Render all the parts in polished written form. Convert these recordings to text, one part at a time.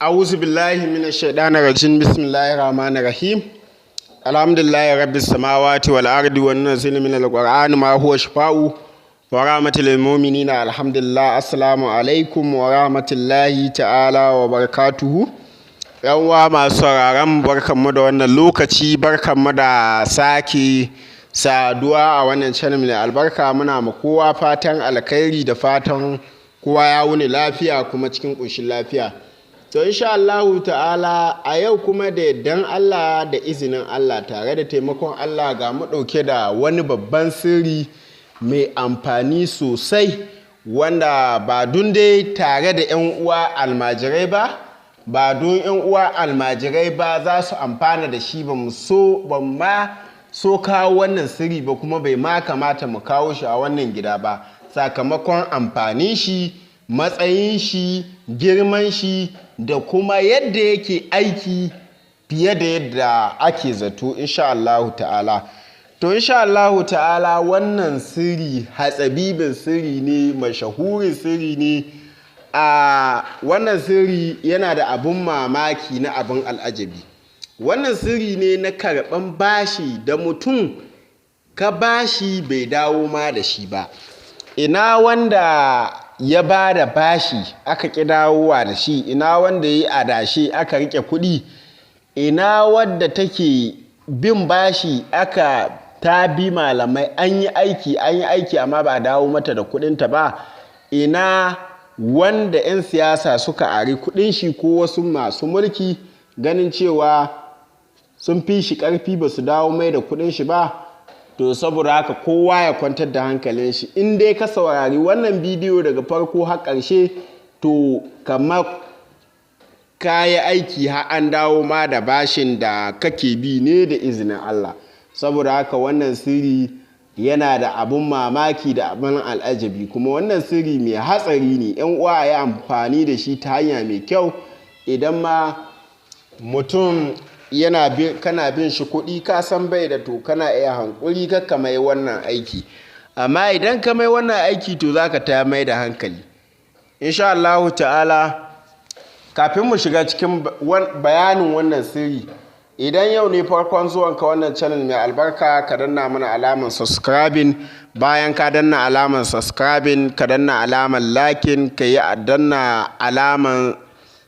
A'udhu billahi minash shaitanir rajim. Bismillahir rahmanir rahim. Alhamdulillahi rabbis samawati wal ardi wan nunazzilu minal qur'ani ma huwa shifaa'u wa rahmatul lil mu'minina. Alhamdulillah. Assalamu alaikum wa rahmatullahi ta'ala wa barakatuhu. Yan uwa masu sauraron, barkanmu da wannan lokaci, barkanmu da sake saduwa a wannan channel mai albarka. Muna ma kowa fatan alkhairi da fatan kowa ya wuni lafiya kuma cikin ƙoshin lafiya. To, insha Allahu ta'ala, a yau kuma da yardan Allah da izinin Allah tare da taimakon Allah, ga mu ɗauke da wani babban sirri mai amfani sosai, wanda ba dun dai tare da 'yan uwa almajirai ba, ba don 'yan uwa almajirai ba za su amfana da shi ba, mu so ban ma so kawo wannan sirri ba, kuma bai ma kamata mu kawo shi a wannan gida ba, sakamakon amfanin shi, matsayin shi, girman shi da kuma yadda yake aiki fiye da yadda ake zato, insha Allahu ta'ala. To, insha Allahu ta'ala, wannan sirri hatsabibin sirri ne, mashahurin sirri ne. A wannan sirri yana da abun mamaki na abun al'ajabi. Wannan sirri ne na karɓan bashi da mutum ka bashi bai dawo ma da shi ba. Ina wanda ya ba da bashi aka ƙi dawowa da shi? Ina wanda ya yi adashe aka riƙe kuɗi? Ina wadda take bin bashi, aka ta bi malamai, an yi aiki, an yi aiki, amma ba a dawo mata da kuɗinta ba? Ina wanda 'yan siyasa suka ari kuɗin shi ko wasu masu mulki, ganin cewa sun fi shi ƙarfi, ba su dawo mai da kuɗin shi ba? To, saboda haka kowa ya kwantar da hankalin shi. In dai ka saurari wannan bidiyo daga farko har ƙarshe, to kamar ka yi aiki har an dawo ma da bashin da kake bi ne da izinin Allah. Saboda haka wannan sirri yana da abun mamaki da abun al'ajabi, kuma wannan sirri mai hatsari ne. Yan uwa, a yi amfani da shi ta hanya mai kyau. Idan ma mutum yana kana bin shi kuɗi, ka san bai da, to kana iya hankuri ka mai wannan aiki. Amma idan ka mai wannan aiki, to za ka ta mai da hankali, insha Allahu ta'ala. Kafin mu shiga cikin bayanin wannan sirri, idan yau ne farkon zuwanka wannan channel mai albarka, ka danna mana alamar subscribing. Bayan ka danna alamar subscribing, ka danna alamar liking, ka yi danna alamar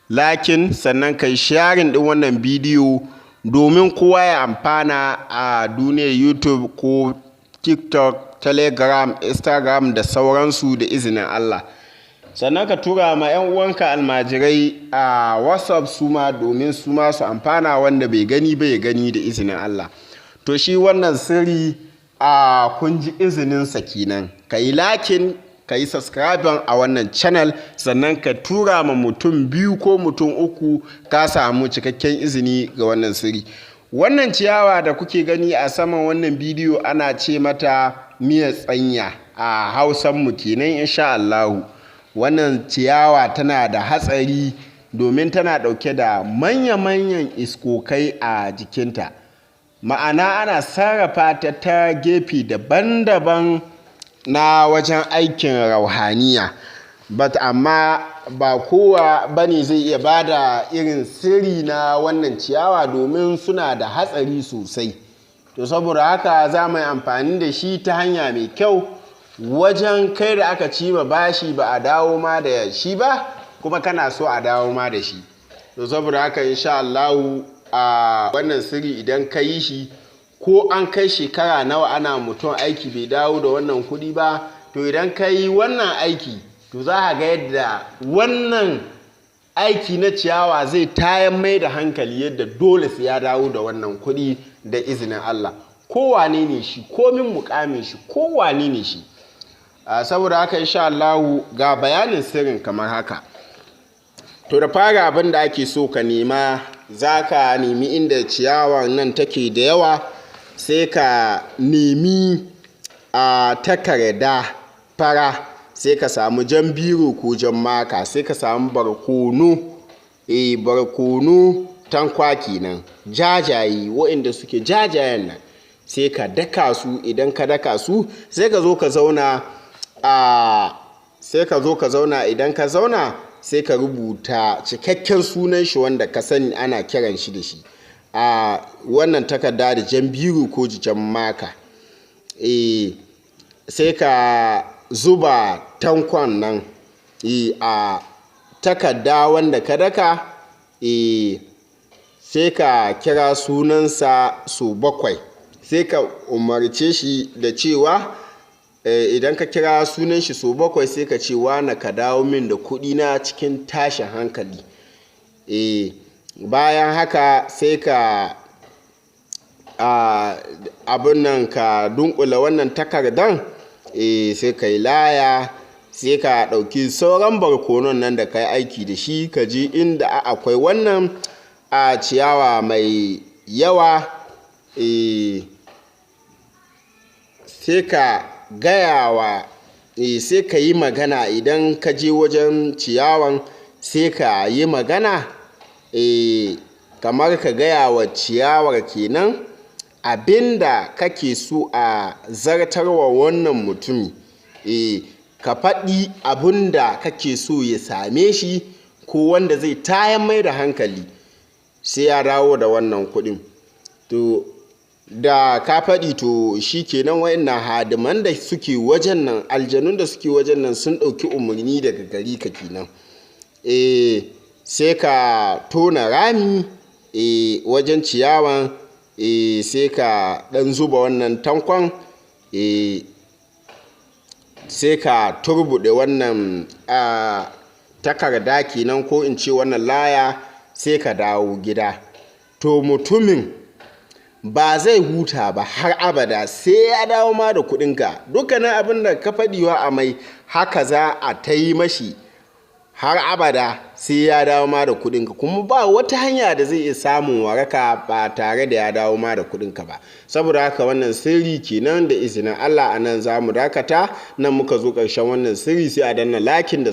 liking, sannan ka yi sharing din wannan bidiyo domin kowa ya amfana a duniyar YouTube ko TikTok, Telegram, Instagram da sauransu, da izinin Allah. Sannan ka tura ma 'yan uwanka almajirai a WhatsApp su ma, domin su ma su amfana, wanda bai gani bai gani, da izinin Allah. To, shi wannan sirri a kun ji izininsa kenan. Ka yi liking, ka yi subscribing a wannan channel, sannan ka tura ma mutum biyu ko mutum uku, ka samu cikakken izini ga wannan sirri. Wannan ciyawa da kuke gani a saman wannan bidiyo ana ce mata miyar tsanya a Hausan mu kenan, insha Allahu. Wannan ciyawa tana da hatsari domin tana ɗauke da manya-manyan iskokai a jikinta, ma'ana ana sarrafa ta ta gefe daban-daban na wajen aikin rauhaniya, but amma ba kowa bane zai iya bada irin sirri na wannan ciyawa domin suna da hatsari sosai. To, saboda haka za mu yi amfani da shi ta hanya mai kyau wajen kai da aka ci ma bashi ba a dawo ma da shi ba, kuma kana so a dawo ma da shi. To, saboda haka, insha Allahu, a wannan sirri idan ka yi shi, ko an kai shekara nawa ana mutum aiki bai dawo da wannan kuɗi ba, to idan ka yi wannan aiki, to za ka ga yadda wannan aiki na ciyawa zai tayar mai da hankali, yadda dole sai ya dawo da wannan kuɗi da izinin Allah, kowane ne shi, komin mukamin shi, kowane ne shi. Saboda haka, insha Allahu, ga bayanin sirrin kamar haka. To, da fara, abin da ake so ka nema, za ka nemi inda ciyawan nan take da yawa, sai ka nemi a takarda fara, sai ka samu jan biro ko jan marker, sai ka samu barkono, barkono tankwa kenan, jajaye, waɗanda suke jajayen nan, sai ka daka su. Idan ka daka su, sai ka zo ka zauna a sai ka zo ka zauna. Idan ka zauna, sai ka Sai ka rubuta cikakken sunan shi wanda ka sani ana kiran shi da shi a wannan takarda da jan biro ko jan maka. Sai ka zuba tankon nan a takarda wanda ka daka. Sai ka kira sunansa sau 7. Sai ka umarce shi da cewa idan ka kira sunan shi sau 7, sai ka ce, "Wane, ka dawo min da kuɗi na cikin tashin hankali." Bayan haka sai ka abin nan, ka dunkula wannan takardan. Sai ka yi laya, sai ka ɗauki sauran barkonon nan da ka yi aiki da shi, ka je inda akwai wannan a ciyawa mai yawa. Sai ka gaya wa, sai ka yi magana. Idan ka je wajen ciyawan, sai ka yi magana, kamar ka gaya wa ciyawar kenan abinda kake so a zartarwa wannan mutumi. Ka faɗi abinda kake so ya same shi ko wanda zai tayar mai da hankali sai ya dawo da wannan kuɗin. To, da ka faɗi, to shi kenan, wa'innan hadiman da suke wajen nan, aljanun da suke wajen nan, sun ɗauki umarni daga gari ka kenan. Sai ka tona rami wajen ciyawan, sai ka ɗan zuba wannan tankon, sai ka turbuɗe wannan takarda kenan, ko in ce wannan laya, sai ka dawo gida. To, mutumin ba zai huta ba har abada sai ya dawo ma da kuɗinka. Dukkanin abin da ka faɗiwa a mai, haka za a ta yi mashi har abada sai ya dawo ma da kuɗinka. Kuma ba wata hanya da zai iya samun waraka ba tare da ya dawo ma da kuɗinka ba. Saboda haka wannan sirri kenan da izinin Allah. A nan za mu dakata, nan muka zo ƙarshen wannan sirri. Sai a danna liking da